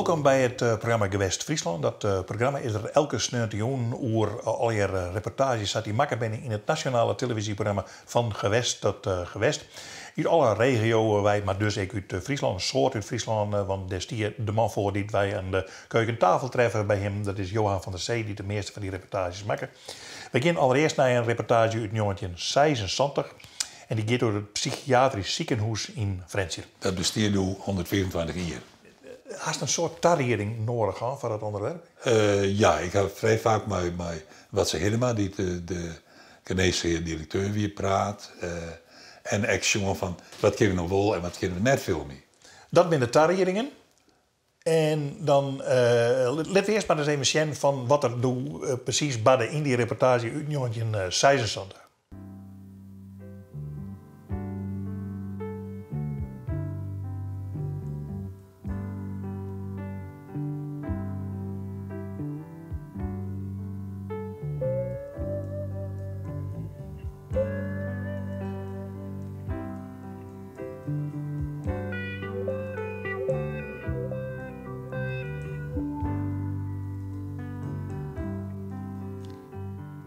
Wolkom by it programma Gewest Fryslân. Dat programma is der elke sneontejûn oer allegear reportaazjes sa't dy makke binne yn it nasjonale televyzjeprogramma Fan Gewest tot Gewest. Ut alle regio's wei, mar dus ek út Fryslân, in soad út Fryslân, want dêr stie de man foar dy't wy oan de keukentafel treffe by him. Dat is Johan van der Zee, dy't de measte fan dy reportaazjes makke. Wy gean allerearst nei in reportaazje út 1976 en dy giet oer it psychiatrysk sikehûs yn Frjentsjer. Dat bestie doe 125 jier. Hast in soad tarieding noadich hân foar dat ûnderwerp? Ja, ik ha frij faak mei Watse Hiddema, dy't de genêshear direkteur wie, praat. En ek sjoen fan wat kinne we no wol en wat kinne we net filmje. Dat binne de tariedingen. En dan litte we earst mar ris even sjen fan wat der doe presys barde yn dy reportaazje út 1976.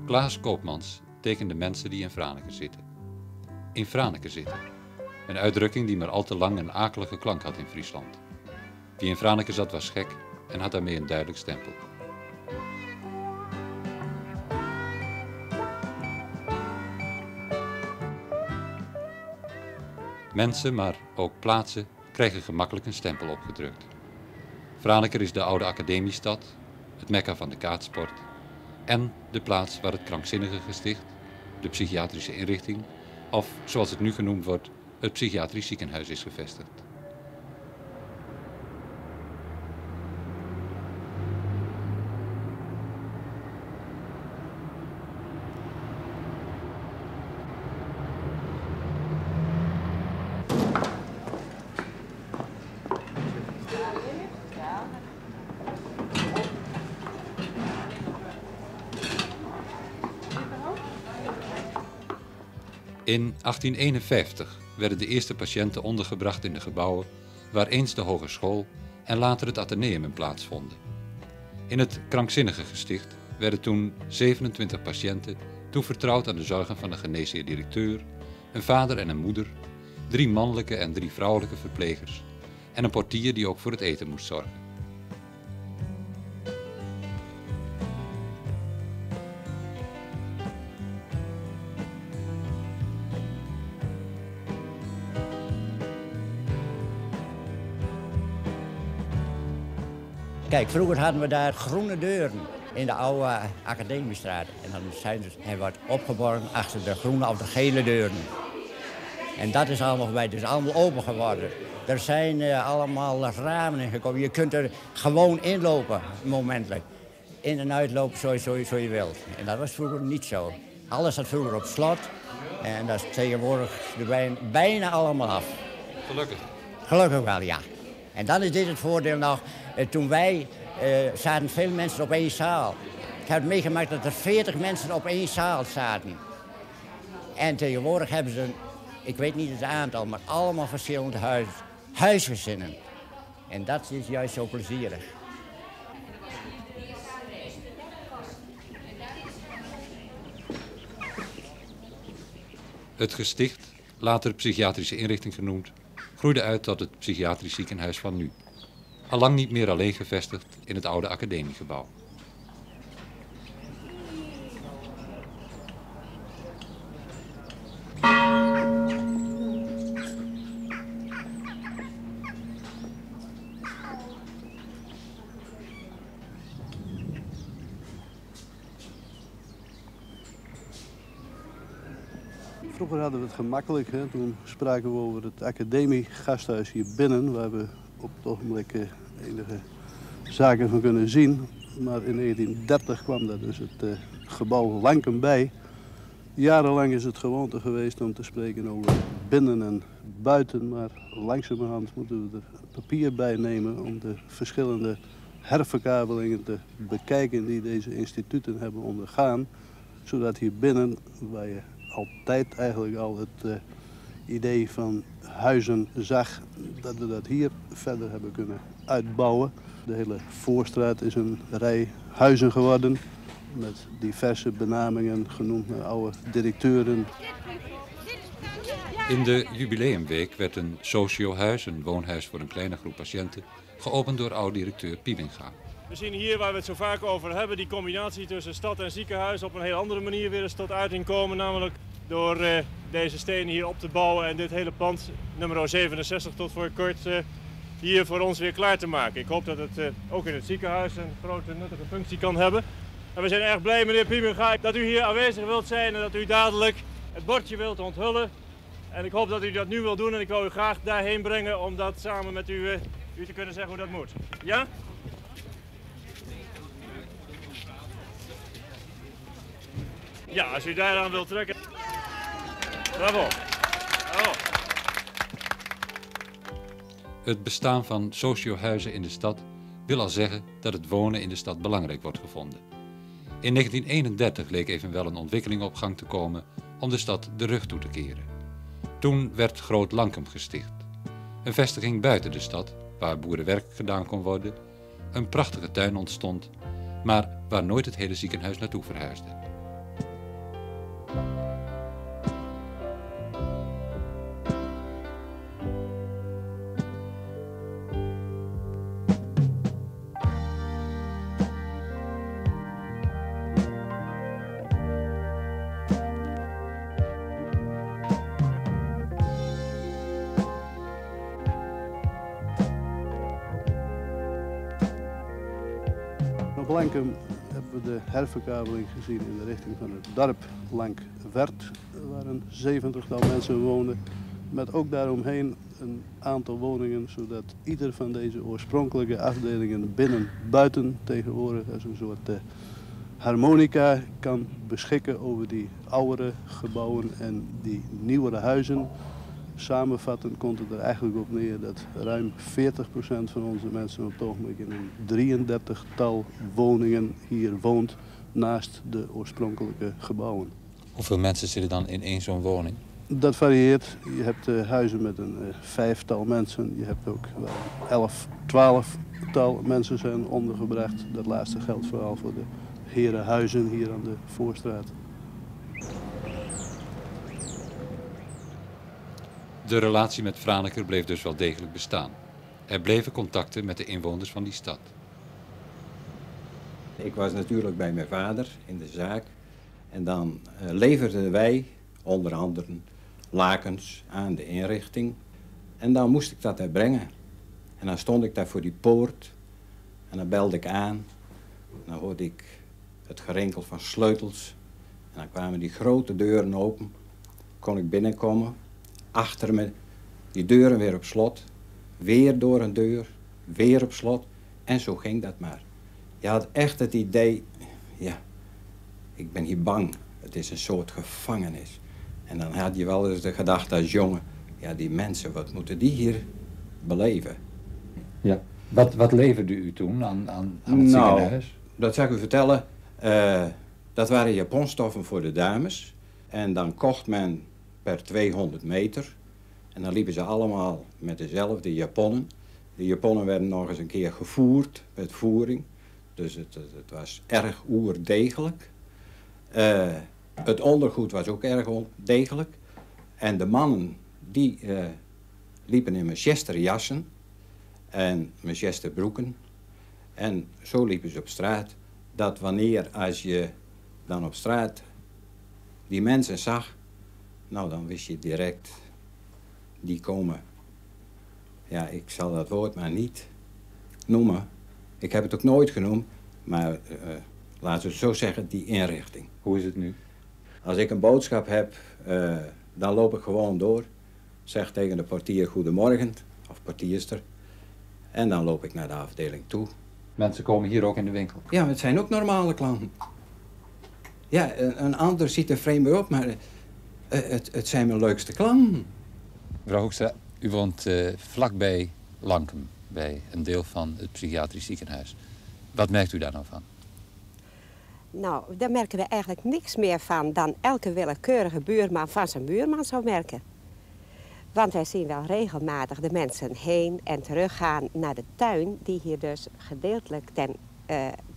Klaas Koopmans tekende mensen die in Franeker zitten. In Franeker zitten. Een uitdrukking die maar al te lang een akelige klank had in Friesland. Wie in Franeker zat was gek en had daarmee een duidelijk stempel. Mensen, maar ook plaatsen, krijgen gemakkelijk een stempel opgedrukt. Franeker is de oude academiestad, het mekka van de kaatssport en de plaats waar het krankzinnige gesticht, de psychiatrische inrichting of, zoals het nu genoemd wordt, het psychiatrisch ziekenhuis is gevestigd. In 1851 werden de eerste patiënten ondergebracht in de gebouwen waar eens de hogeschool en later het atheneum in plaatsvonden. In het krankzinnige gesticht werden toen 27 patiënten toevertrouwd aan de zorgen van de geneesheer-directeur, een vader en een moeder, drie mannelijke en drie vrouwelijke verplegers en een portier die ook voor het eten moest zorgen. Kijk, vroeger hadden we daar groene deuren in de oude Academiestraat. En dan zijn ze, hij wordt opgeborgen achter de groene of de gele deuren. En dat is allemaal voorbij. Het is allemaal open geworden. Er zijn allemaal ramen in gekomen. Je kunt er gewoon inlopen, momentelijk. In en uitlopen zo je wilt. En dat was vroeger niet zo. Alles zat vroeger op slot. En dat is tegenwoordig er bijna allemaal af. Gelukkig. Gelukkig wel, ja. En dan is dit het voordeel nog. Toen wij zaten veel mensen op één zaal. Ik heb meegemaakt dat er 40 mensen op één zaal zaten. En tegenwoordig hebben ze, ik weet niet het aantal, maar allemaal verschillende huisgezinnen. En dat is juist zo plezierig. Het gesticht, later psychiatrische inrichting genoemd, groeide uit tot het psychiatrisch ziekenhuis van nu. Allang niet meer alleen gevestigd in het oude academiegebouw. Vroeger hadden we het gemakkelijk, hè? Toen spraken we over het academiegasthuis hier binnen, waar we op het ogenblik enige zaken van kunnen zien. Maar in 1930 kwam daar dus het gebouw Lankum bij. Jarenlang is het gewoonte geweest om te spreken over binnen en buiten, maar langzamerhand moeten we er papier bij nemen om de verschillende herverkabelingen te bekijken die deze instituten hebben ondergaan, zodat hier binnen, waar je altijd eigenlijk al het idee van huizen zag, dat we dat hier verder hebben kunnen uitbouwen. De hele Voorstraat is een rij huizen geworden met diverse benamingen genoemd naar oude directeuren. In de jubileumweek werd een sociohuis, een woonhuis voor een kleine groep patiënten, geopend door oud-directeur Piebenga. We zien hier waar we het zo vaak over hebben, die combinatie tussen stad en ziekenhuis op een heel andere manier weer eens tot uiting komen. Namelijk door deze stenen hier op te bouwen en dit hele pand, nummer 67 tot voor kort, hier voor ons weer klaar te maken. Ik hoop dat het ook in het ziekenhuis een grote nuttige functie kan hebben. En we zijn erg blij, meneer Piebenga, dat u hier aanwezig wilt zijn en dat u dadelijk het bordje wilt onthullen. En ik hoop dat u dat nu wilt doen en ik wil u graag daarheen brengen om dat samen met u te kunnen zeggen hoe dat moet. Ja? Ja, als u daaraan wilt trekken. Bravo. Bravo. Het bestaan van sociohuizen in de stad wil al zeggen dat het wonen in de stad belangrijk wordt gevonden. In 1931 leek evenwel een ontwikkeling op gang te komen om de stad de rug toe te keren. Toen werd Groot Lankum gesticht. Een vestiging buiten de stad, waar boerenwerk gedaan kon worden, een prachtige tuin ontstond, maar waar nooit het hele ziekenhuis naartoe verhuisde. Op Lankum hebben we de herverkaveling gezien in de richting van het dorp Langwerd, waar een 70-tal mensen woonden. Met ook daaromheen een aantal woningen, zodat ieder van deze oorspronkelijke afdelingen binnen, buiten tegenwoordig als een soort harmonica kan beschikken over die oudere gebouwen en die nieuwere huizen. Samenvattend komt het er eigenlijk op neer dat ruim 40% van onze mensen op het ogenblik in een 33-tal woningen hier woont naast de oorspronkelijke gebouwen. Hoeveel mensen zitten dan in één zo'n woning? Dat varieert. Je hebt huizen met een 5-tal mensen. Je hebt ook wel 11, 12-tal mensen zijn ondergebracht. Dat laatste geldt vooral voor de herenhuizen hier aan de Voorstraat. De relatie met Franeker bleef dus wel degelijk bestaan. Er bleven contacten met de inwoners van die stad. Ik was natuurlijk bij mijn vader in de zaak. En dan leverden wij onder andere lakens aan de inrichting. En dan moest ik dat daar brengen. En dan stond ik daar voor die poort. En dan belde ik aan. En dan hoorde ik het gerinkel van sleutels. En dan kwamen die grote deuren open. Kon ik binnenkomen. Achter me, die deuren weer op slot, weer door een deur, weer op slot. En zo ging dat maar. Je had echt het idee, ja, ik ben hier bang. Het is een soort gevangenis. En dan had je wel eens de gedachte als jongen, ja, die mensen, wat moeten die hier beleven? Ja. Wat leverde u toen aan het ziekenhuis? Dat zal ik u vertellen. Dat waren japonstoffen voor de dames. En dan kocht men per 200 meter. En dan liepen ze allemaal met dezelfde japonnen. De japonnen werden nog eens een keer gevoerd met voering. Dus het was erg oerdegelijk. Het ondergoed was ook erg degelijk. En de mannen die liepen in manchesterjassen en manchesterbroeken. En zo liepen ze op straat. Dat wanneer als je dan op straat die mensen zag, nou, dan wist je direct, die komen. Ja, ik zal dat woord maar niet noemen. Ik heb het ook nooit genoemd, maar laten we het zo zeggen, die inrichting. Hoe is het nu? Als ik een boodschap heb, dan loop ik gewoon door. Zeg tegen de portier goedemorgen, of portierster. En dan loop ik naar de afdeling toe. Mensen komen hier ook in de winkel? Ja, maar het zijn ook normale klanten. Ja, een ander ziet er vreemd op, maar het zijn mijn leukste klanten. Mevrouw Hoekstra, u woont vlakbij Lankum, bij een deel van het psychiatrisch ziekenhuis. Wat merkt u daar nou van? Nou, daar merken we eigenlijk niks meer van dan elke willekeurige buurman van zijn buurman zou merken. Want wij zien wel regelmatig de mensen heen en terug gaan naar de tuin, die hier dus gedeeltelijk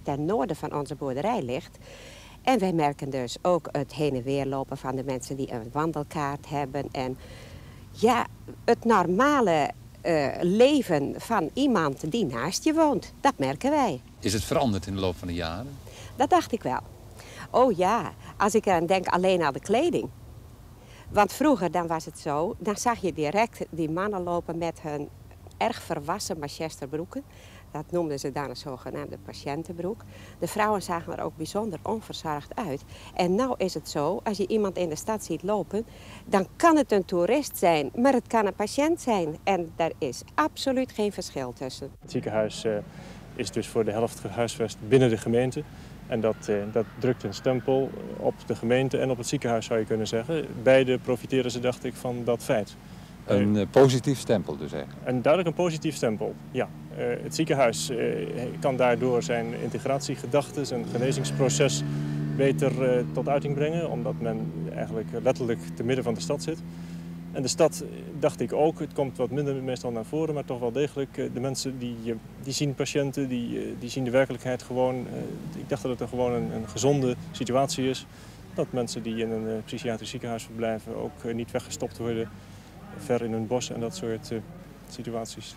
ten noorden van onze boerderij ligt. En wij merken dus ook het heen en weer lopen van de mensen die een wandelkaart hebben. En ja, het normale leven van iemand die naast je woont, dat merken wij. Is het veranderd in de loop van de jaren? Dat dacht ik wel. Oh ja, als ik eraan denk alleen aan de kleding. Want vroeger dan was het zo, dan zag je direct die mannen lopen met hun erg verwassen manchesterbroeken. Dat noemden ze dan een zogenaamde patiëntenbroek. De vrouwen zagen er ook bijzonder onverzorgd uit. En nou is het zo, als je iemand in de stad ziet lopen, dan kan het een toerist zijn, maar het kan een patiënt zijn. En daar is absoluut geen verschil tussen. Het ziekenhuis is dus voor de helft gehuisvest binnen de gemeente. En dat drukt een stempel op de gemeente en op het ziekenhuis, zou je kunnen zeggen. Beide profiteren ze, dacht ik, van dat feit. Een positief stempel dus eigenlijk? Een duidelijk een positief stempel, ja. Het ziekenhuis kan daardoor zijn integratiegedachten, zijn genezingsproces beter tot uiting brengen, omdat men eigenlijk letterlijk te midden van de stad zit. En de stad, dacht ik ook, het komt wat minder meestal naar voren, maar toch wel degelijk. De mensen die zien patiënten, die zien de werkelijkheid gewoon. Ik dacht dat het gewoon een gezonde situatie is. Dat mensen die in een psychiatrisch ziekenhuis verblijven ook niet weggestopt worden, ver in een bos en dat soort situaties.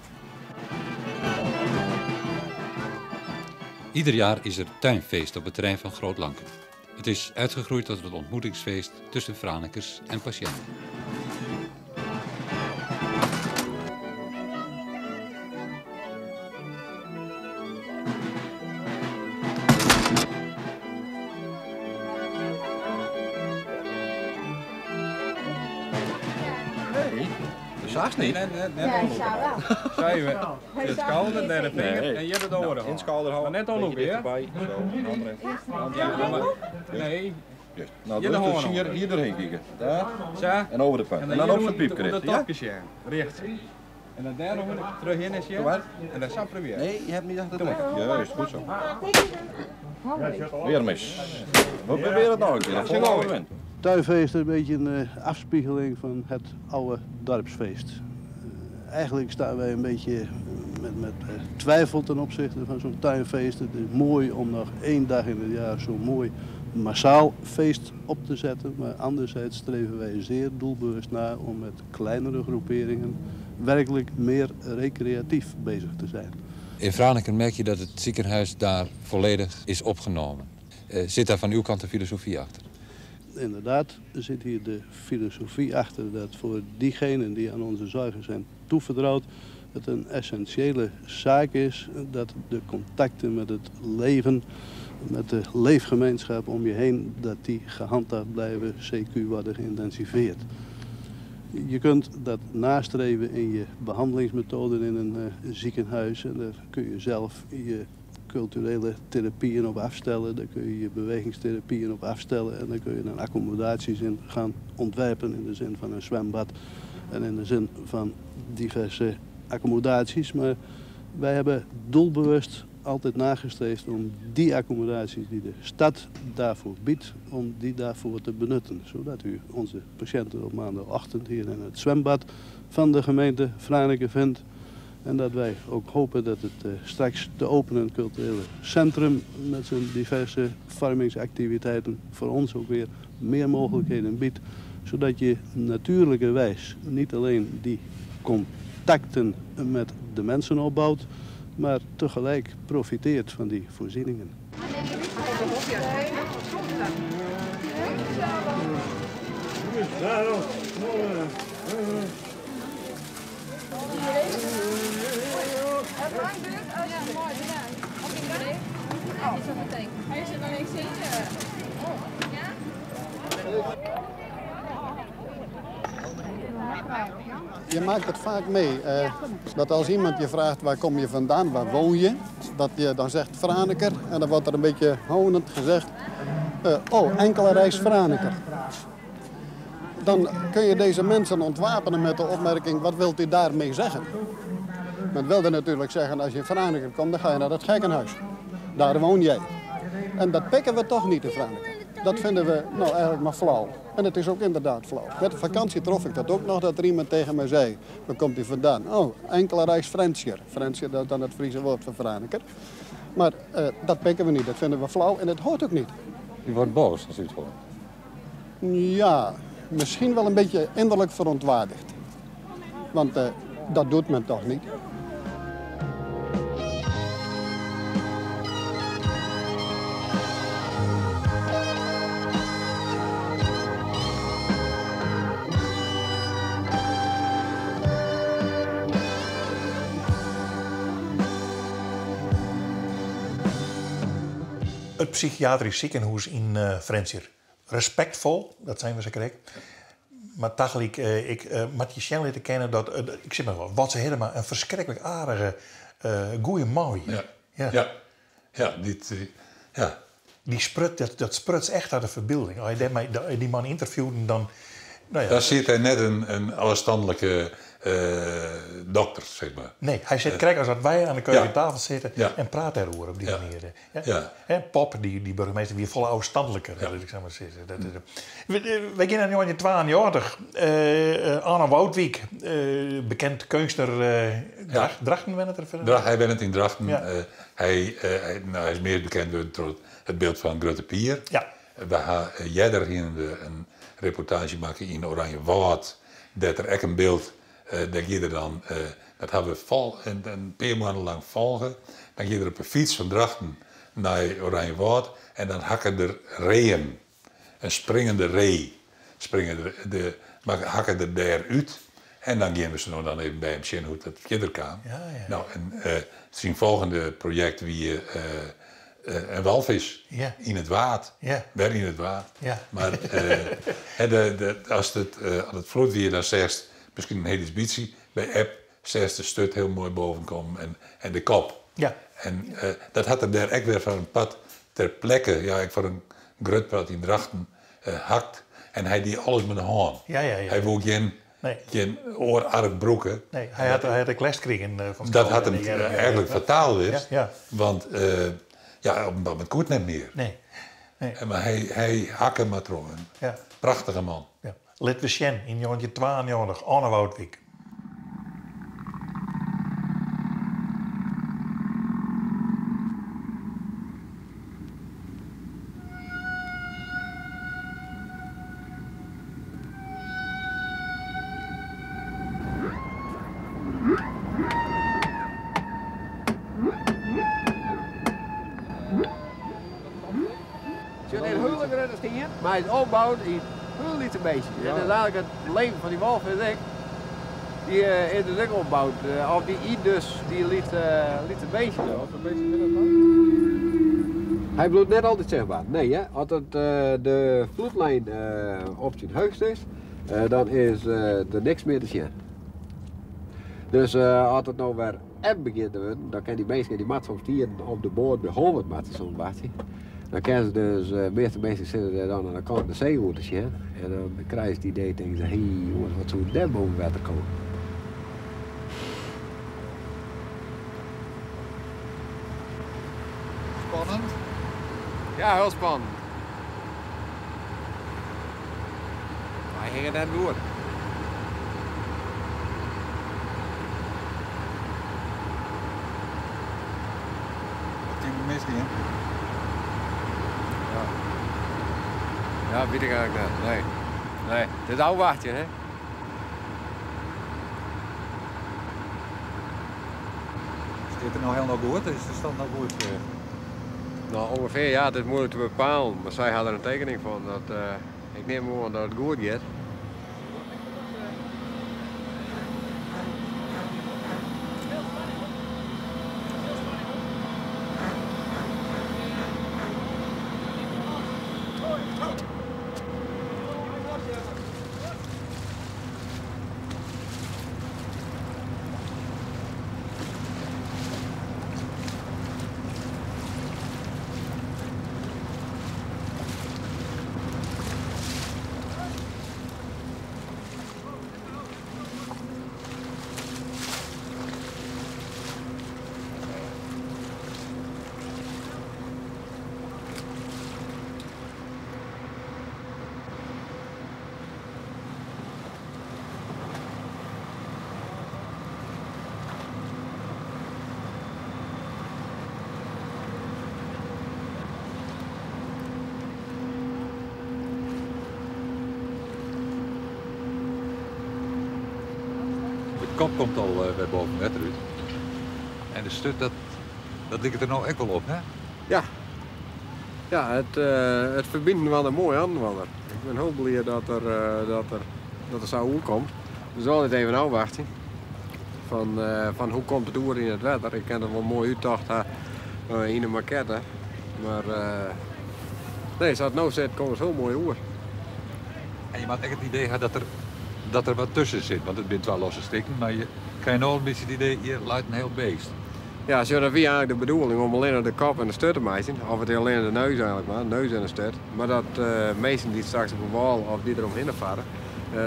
Ieder jaar is er tuinfeest op het terrein van Groot Lankum. Het is uitgegroeid tot het ontmoetingsfeest tussen Franekers en patiënten. Zags niet. Net ja, ik zou wel. Zijn we. Het schouder, naar de vinger en je hebt het oren. In het schouder houden. Maar net al ook weer. Zo, andere. Ja, maar, nee. Juist. Nou, dus hier doorheen kijken. Daar. Zo. En over de punt. En dan op zijn piep krijgt. De topjes, ja. Rechts. En dan daar nog terug in is je. En dan zo proberen. Nee, je hebt niet achter de trekken. Juist, goed zo. Weer mis. We proberen het nog een keer. Dat moment. Tuinfeest is een beetje een afspiegeling van het oude dorpsfeest. Eigenlijk staan wij een beetje met twijfel ten opzichte van zo'n tuinfeest. Het is mooi om nog één dag in het jaar zo'n mooi massaal feest op te zetten. Maar anderzijds streven wij zeer doelbewust naar om met kleinere groeperingen werkelijk meer recreatief bezig te zijn. In Franeker merk je dat het ziekenhuis daar volledig is opgenomen. Zit daar van uw kant de filosofie achter? Inderdaad zit hier de filosofie achter dat voor diegenen die aan onze zorgen zijn toevertrouwd, het een essentiële zaak is dat de contacten met het leven, met de leefgemeenschap om je heen, dat die gehandhaafd blijven, CQ worden geïntensiveerd. Je kunt dat nastreven in je behandelingsmethoden in een ziekenhuis en daar kun je zelf je culturele therapieën op afstellen, daar kun je je bewegingstherapieën op afstellen en daar kun je dan accommodaties in gaan ontwerpen in de zin van een zwembad en in de zin van diverse accommodaties. Maar wij hebben doelbewust altijd nagestreefd om die accommodaties die de stad daarvoor biedt, om die daarvoor te benutten. Zodat u onze patiënten op maandagochtend hier in het zwembad van de gemeente Franeker vindt. En dat wij ook hopen dat het straks te openen culturele centrum met zijn diverse vormingsactiviteiten voor ons ook weer meer mogelijkheden biedt. Zodat je natuurlijkerwijs niet alleen die contacten met de mensen opbouwt, maar tegelijk profiteert van die voorzieningen. Je maakt het vaak mee, dat als iemand je vraagt waar kom je vandaan, waar woon je, dat je dan zegt Franeker en dan wordt er een beetje honend gezegd, oh, enkele reis Franeker. Dan kun je deze mensen ontwapenen met de opmerking, wat wilt u daarmee zeggen? Men wilde natuurlijk zeggen, als je in Franeker komt, dan ga je naar het gekkenhuis. Daar woon jij. En dat pikken we toch niet in Franeker. Dat vinden we nou eigenlijk maar flauw. En het is ook inderdaad flauw. Met de vakantie trof ik dat ook nog, dat er iemand tegen mij zei... Waar komt u vandaan? Oh, enkele reis Frensjer. Frensjer, dat is dan het Friese woord voor Franeker. Maar dat pikken we niet, dat vinden we flauw en dat hoort ook niet. U wordt boos als u het hoort? Ja, misschien wel een beetje innerlijk verontwaardigd. Want dat doet men toch niet? Het psychiatrisch ziekenhuis in Frjentsjer. Respectvol, dat zijn we zeker. Maar tagelyk, ik moat je sjen litte kennen dat, ik sis mar wat, wat ze helemaal een ferskriklik aardige, goede man wie. Ja. Ja. Ja. Ja, die, ja. Die sprut, dat spruts echt uit de verbeelding. Als je die man interviewde, dan... Nou ja. Daar zit hij net een afstandelijke dokter, zeg maar. Nee, hij zit krek als dat wij aan de keukentafel zitten en praat daarover op die manier. Ja. Hè, Pop, die burgemeester, wie volle afstandelijker, dat ik zeg maar zeggen. Dat is, we gaan naar 1992. Anne Woudwijk, bekend kunstner Drachten, ben het er verder? Hij bent het in Drachten. Hij is meer bekend door het beeld van Grutte Pier. We hebben eerder hier een reportage maken in Oranjewâld, dat er ook een beeld, dat je er dan, dat hebben we vol, een paar maanden lang volgen. Dan ga je er op een fiets van Drachten naar Oranjewâld en dan hakken er reeën. Een springende ree. Springen er, de, maar hakken er daar uit. En dan gaan we ze nog dan even bij hem zien hoe dat verder kwam. En zijn volgende project wie een walvis in het waad. Weer in het waad. Maar hè, de, de, als het als het vloed weer, dan zegt misschien een hele ambitie. Bij app zegt de stut heel mooi boven komen en de kop. En dat had er daar ook weer van een pad ter plekke, ja, ik voor een groot pad in Drachten hakt. En hij die alles met de hand. Hij wil geen oorark broeken. Nee, hij had een les gekregen van Dat school had en hem die jaren eigenlijk fataal is. Want ja, op een bepaald moment kon het niet meer. Nee. Nee. En maar hij hakke maar trongen. Prachtige man. Lit we sjen in 1992, Anne Woudwijk. Maar hij is opgebouwd in heel liete beestjes. En dat is eigenlijk het leven van die walvis, ik. Die is dus ook opgebouwd. Of die eet dus die liete beestjes. Ja, wat voor beestjes zijn dat dan? Hij bloedt net altijd zichtbaar. Nee, hè? Als het de vloedlijn op zijn hoogst is, dan is er niks meer te zien. Dus als het nou weer eb begint te worden, dan kan die beestjes die mat soms hier op de boord bij 100 matten zo'n beetje. Dan kennen ze dus meeste mensen zitten daar dan aan de kant de zee te zien. En dan krijgen ze het idee, denken ze, hé hey, jongens, wat zou daar boven water komen? Spannend? Ja, heel spannend. Maar hij ging er net door. Wat ging er mis in? Ja. Ja, weet ik eigenlijk niet. Nee. Nee, het is afwachten, hè. Is dit er nou helemaal goed? Is de stand nou goed? Nou, ongeveer, ja, het is moeilijk te bepalen. Maar zij hadden er een tekening van dat ik neem aan dat het goed gaat. Kop komt al wer boven wetter út. En de sturt, dat, dat liket der no ek wol op, hè? Ja. Ja, it, it ferbinen wer in moai oaninoar. Ik bin hiel bliid dat er, dat er, dat er sa oerkomt. Dus altyd even ôfwachtsjen. Fan, fan hoe komt it oer yn it wetter. Ik kin it wol moai úttocht ha yn 'e makette. Mar nee, sa't it no sit, komt it hiel moai oer. En je moatte ek it idee ha dat der, dat der wat tusken sit, want it binne twa losse stikken, mar je krije no al in bytsje it idee, hjir leit in hiel beest. Ja, sjoch, dat wie eigentlik de bedoeling om allinne de kop en de sturt te meitsjen. Of it is allinne de neus eigentlik mar, de neus en de sturt. Mar dat minsken dy't straks op 'e wâl of dy't der omhinne farre,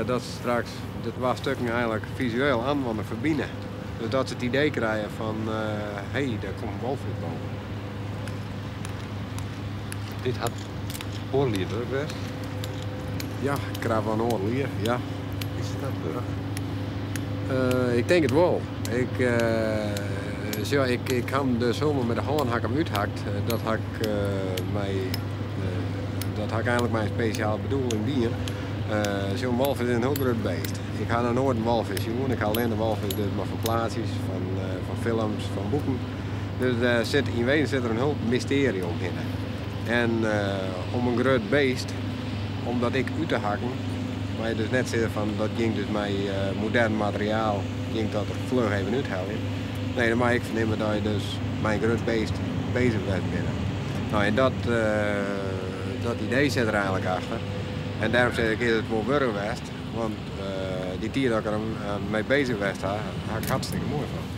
dat se straks de twa stukken eigentlik fisueel oaninoar ferbine. Dus dat se it idee krije fan, hé, dêr komt in walfisk boven. Dit hat oardel jier wurk west? Ja, krapoan oardel jier, ja. Is it dat wurdich? Ik tink it wol. Ik, sjoch, ik, ik ha him dus hielendal mei de hân ha ik him úthakt. Dat ha ik mei, dat ha ik eigentlik mei in spesjale bedoeling dien. Sjoch, in walfisk is in hiel grut beest. Ik ha noch noait in walfisk sjoen. Ik ha allinne de walfisk dus mar fan plaatsjes, fan, fan films, fan boeken. Dus dêr sit, yn wezen sit der in hiel mystearje omhinne. En om in grut beest, om dat ek út te hakken, mar je dus net sizze fan dat gyng dus mei modern materiaal, gyng dat der fluch even útheljen. Nee, dan moat je ek fernimme dat je dus mei in grut beest bezich west binne. No, en dat, dat idee sit der eigentlik achter. En dêrom sis ik, is it wol wurdich west, want dy tiid dat ik der mei bezich west ha, ha ik hartstikke moai fûn.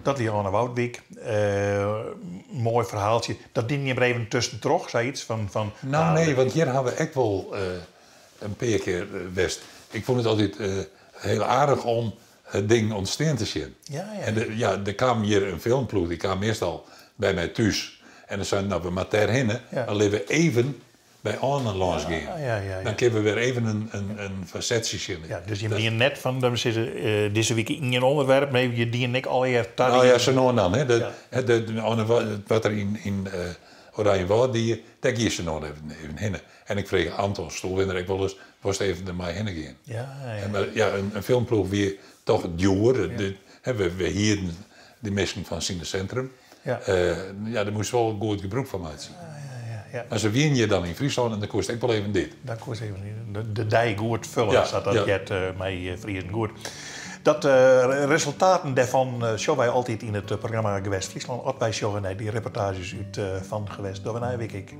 Dat wie Anne Woudwyk. Moai ferhaaltsje. Dat diene je der even tuskentroch, sayts? Fan, fan, No, nee, want hjir ha we ek wol in pear kear west. Ik fûn it altyd hiel aardich om it ding ûntstean te sjen. En de, ja, der kaam hjir in filmploech, dy kaam meastal by my thús. En dan seinen, no, we moatte dêrhinne, dan litte we even by Anne lâns gean. Dan kinne we wer even in fasetsje sjen. Ja, dus je dienen net fan, dat we sizze, dizze wike ien ûnderwerp, mar je dienen ek allegear ta. No ja, sa no en dan. Hè. De, wat der yn Oranjewâld die, dêr gie se no even, even hinne. En ik frege Anton Stoelwinder ek wolris, wolst even dermei hinne gean? En, mar, ja, in filmploech wie toch djoer. Hè, we hierden dy minsken fan Cinecentrum. Ja, dêr moast wol goed gebrûk fan meitsje. Mar se wienen hjir dan yn Fryslân en dan koest ek wol even dit. Dan koest even de dei goed fulle, sa't dat heart mei Friezen. Goed. Dat resultaten dêrfan sjogge wy altyd yn it programma Gewest Fryslân, as wy sjogge nei dy reportaazjes út fan Gewest. Dogge we nije wike ek.